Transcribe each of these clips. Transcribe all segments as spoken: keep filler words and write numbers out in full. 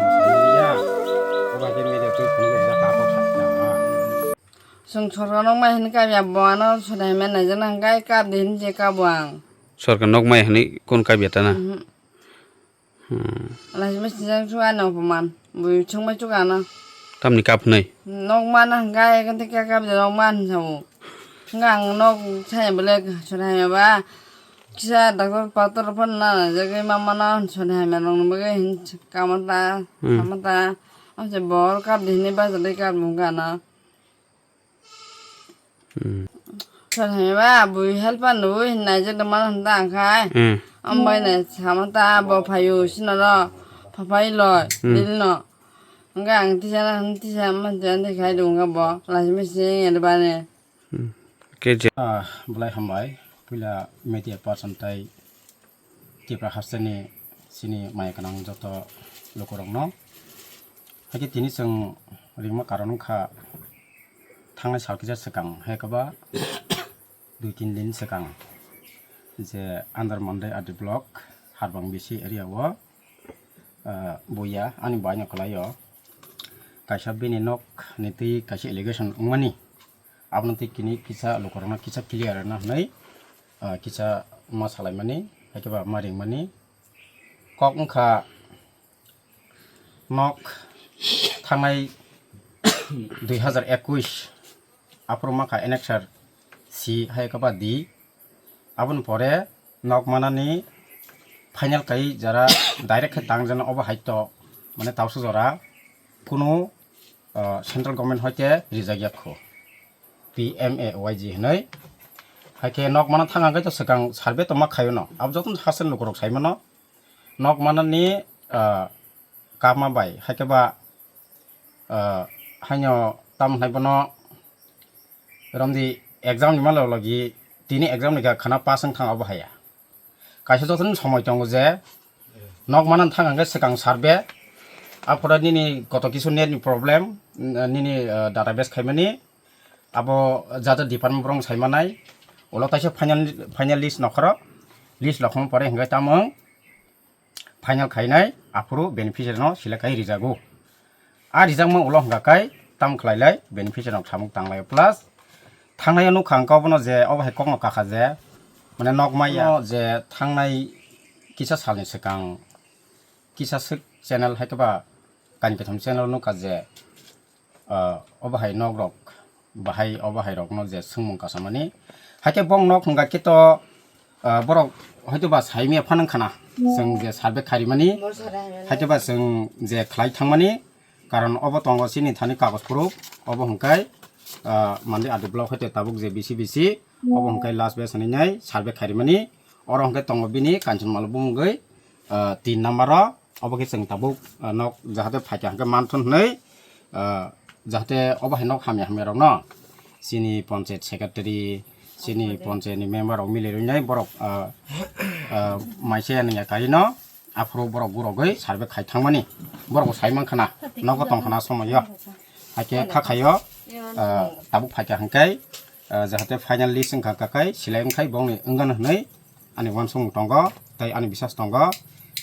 Ya, oba je media twi phone bai da ka kok sa. Chwng sorkar nok mai hwnwi kap ya, bo ano sodai hwnwi naijak nang kap di hwnwi je kabo ang. Sorkar nok mai hwnwi kun kap ya ta na? Mhm. Hmm. Laisima sinjak chu ano opman. Bui chwngmai chu ano. Tamni kap hwnwi? Nok mana hwnkhai, ekhan thikya kap de nok man sao. Hwnkhai ang nok saya bole sodai hwnwi ba. Kisa doctor pator phano na jagwi ma mano sodai hwnwi rong bagwi hin kamo ta, Hmm. kamo ta. Amse bor kap de hwnwi ba jadai kap mung kana. Hmm. Sar hai ba, bui help an nui hin nai je dama handa ang khai. Hmm. Am bai nai sama ta bo phayu sino ro, phapai loi, Hmm. dil no. Hingke ang tisa na, tisa man jan de khai dong ga bo, lasi misi yer ba ne. Hmm. Ke je- Ah, belai hambai, puila media person tai Tipra hasteni chini maya gwnang joto lukurokno. Haikhe tini chwng ringma karon wngkha thangnai sal kisa swkang, hai khe ba dui tin din swkang je under Mandai R D block Harbang B C area o, ah, buya ani bai no kwlai o kaisa bini nok ni twi kaisa allegation wngmani. Abono tei kini kisa lukurokno kisa clear rwna hwnwi, ah, kisa ma salaimani, haikhe ba ma ringmani. Kok wngkha nok thangnai dui hazar ekush aphuru mankha annexure C haikhe ba D. Aboni pore nok manani final kai jara direct khe tang jana obo hai to mane tausa jora kunu, ah, central government hoite rijak ya kho P M A Y G hinwi. Haikhe nok mana thang hangkhe to swkang survey to ma khaio no. Abo jotono haste lukurok sai mano. Nok manani, ah, kapma bai, haikhe ba, ah, haino tamo hwnai bono romdi exam ni malo logi tini exam ni ga khana pass wng thang abo haya. Kaisa jotono somoi tongo je nok manan thang hangkhe swkang survey, aphore nini koto kisu net ni problem, nini, ah, database khaimani, abo jata department borok sai manai, ulo kaisa final, final list nokhoro, list lokhong pore hingke tamo final khainai, aphuru beneficiary no select khai rijago. A rijakma ulo hwnka kai tam khlai lai beneficiary rok samung tang lai plus thangnai nukha ang kok bono je obo hai kok no kakha je mane nok maya je thangnai kisa salni swkang kisa swk channel hai khe ba kain kaitham channel nukha je, ah, obo hai nok rok bahai obo hai rok no je swngmung kasamani hai khe bong nok hwnka khe to, ah, borok hoito ba saimya phanang khana chwng je survey kharimani hai khe ba chwng je khlai thangmani karon obo tongo chini thani kagoj phuru obo hwnkhai, ah, mandi adi block hoite tabuk je bisi bisi obo hwnkhai last batch hinwi nai survey kharimani oro hwnkhai tongo bini Kanchanmala bumungwi, ah, tin number o obo khe chwng tabuk, ah, nok jahate phaikha hwnkhe manthun hwnwi, ah, jahate obo hai nok hamya hamya rokno chini panchayat secretary, chini panchayat ni member rok mili rwinai borok, ah, ah, maise ya nungya karino aphuru borok gurogwi survey khai thangmani borok bo sai mankha na nogo tongkha na somoio haikhe kha khaio, ah, tabuk phaikha hwnkhe, ah, jahate final list wngkha kakai select wngkhai bongni wngano hwnwi ani uansukmung tongo tei ani bisas tongo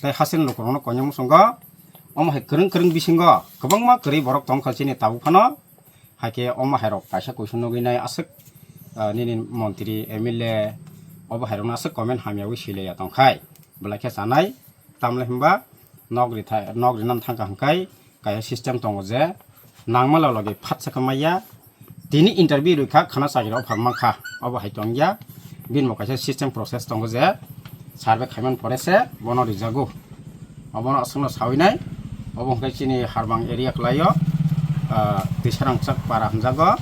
tei hasteni lukurokno koinwi muchungo. Omo hai kwrwng kwrwng bisingo kwbangma kwrwi borok tongkha chini tabuk phano. Haikhe omo hairok kaisa kuisu nugwi nai aswk, ah, nini montri, M L A obo hairokno aswk comment hamyawi swi laiya tongkhai belai khe chanai. Tamle hwnba nok rithai, nok rinani thangkha hwnkhai kaisa system tongo je nangma lologi phatsa khe maya. Tini interview rwkha khana chakri offer mankha obo hai tongya. Bini bo kaisa system process tongo je survey khaimani pore se bono rijago. Obono aswkno sawi nai. Obo hwnkhe chini Harbang area kwlaio, ah, Twisarangchak para hwnjago,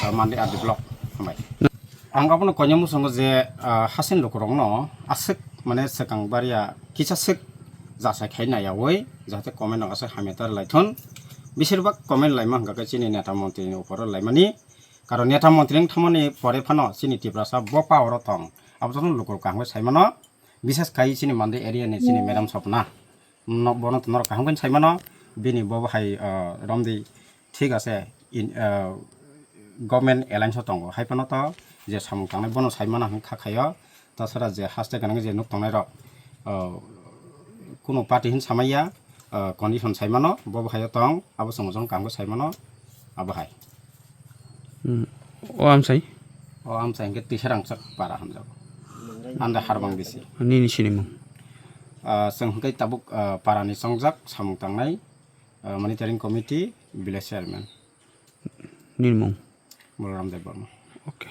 ah, Mandi R D block. Hambai. Ang abono koinwi muchungo je, ah, hasteni lukurokno aswk mane swkang baria kisa swk jasai khai naiyawi jahate comment rok aswk hamya ta rwlaithun. Besirbak comment laima hwnkha khe chini neta montri ni upor o laimani. Karon neta montri wng thangmani pore phano chini Tiprasa bo power o tong. Abo jotono lukurok kaham khe sai mano. Bises khai chini Mandi area ni chini madam Sopna. No, bono to norok kaham khe sai mano. Bini bo hai, ah, romdi thik ase in, ah, government alliance o tongo. Hai phano to je samung tangnai bono sai mano hwn kha khaio. Tasara je haste gwnang je nuk tongnai rok, ah, kunu party hin samaiya. ah, condition saimano, bo bo hayo tong, abo chwng ojong kamkhe saimano, abo hai. Hmm. O amsai? O amsai hwnkhe Tisarangchak para hamjago. Anda Harbang bisi. Nini sinimung? Ah, chwng hwnkhe tabuk, ah, parani chongjak samung tangnai, ah, monitoring committee, village chairman. Nini mung? Balaram Debbarma. Okay.